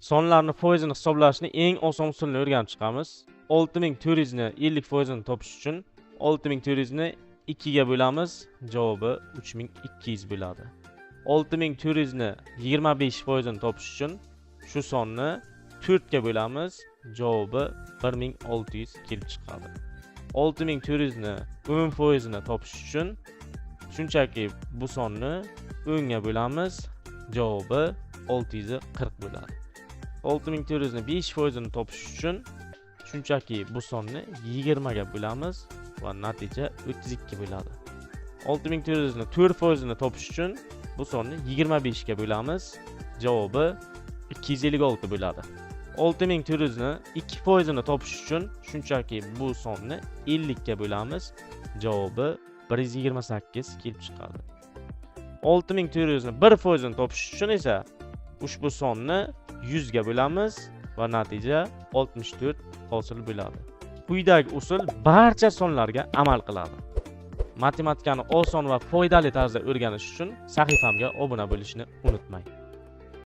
Sonlarni foizini hisoblashni eng oson usulini o'rganib chiqamiz. 6400 ni 50% ni topish uchun 6400 ni 2 ga bo'lamiz, javobi 3200 bo'ladi. 6400 ni 25% ni topish uchun shu sonni 4 ga bo'lamiz, javobi 1600 kelib chiqadi. 6400 ni 10% ni topish uchun shunchaki bu sonni 10 ga bo'lamiz, javobi 640 bo'ladi. 6400 ni 5% ni topish uchun shunchaki bu sonni 20 ga bo'lamiz va natija 32 bo'ladi. 6400 ni 4% ni topish uchun bu sonni 25 ga bo'lamiz, javobi 256 bo'ladi. 6400 ni 2% ni topish uchun shunchaki bu sonni 50 ga bo'lamiz, javobi 128 kelib chiqadi. 6400 ni 1% ni topish uchun esa ushbu sonni 100 ga bo'lamiz va natija 64 hosil bo'ladi. Quyidagi usul barcha sonlarga amal qiladi. Matematikani oson va foydali tarzda o'rganish uchun sahifamga obuna bo'lishni unutmang.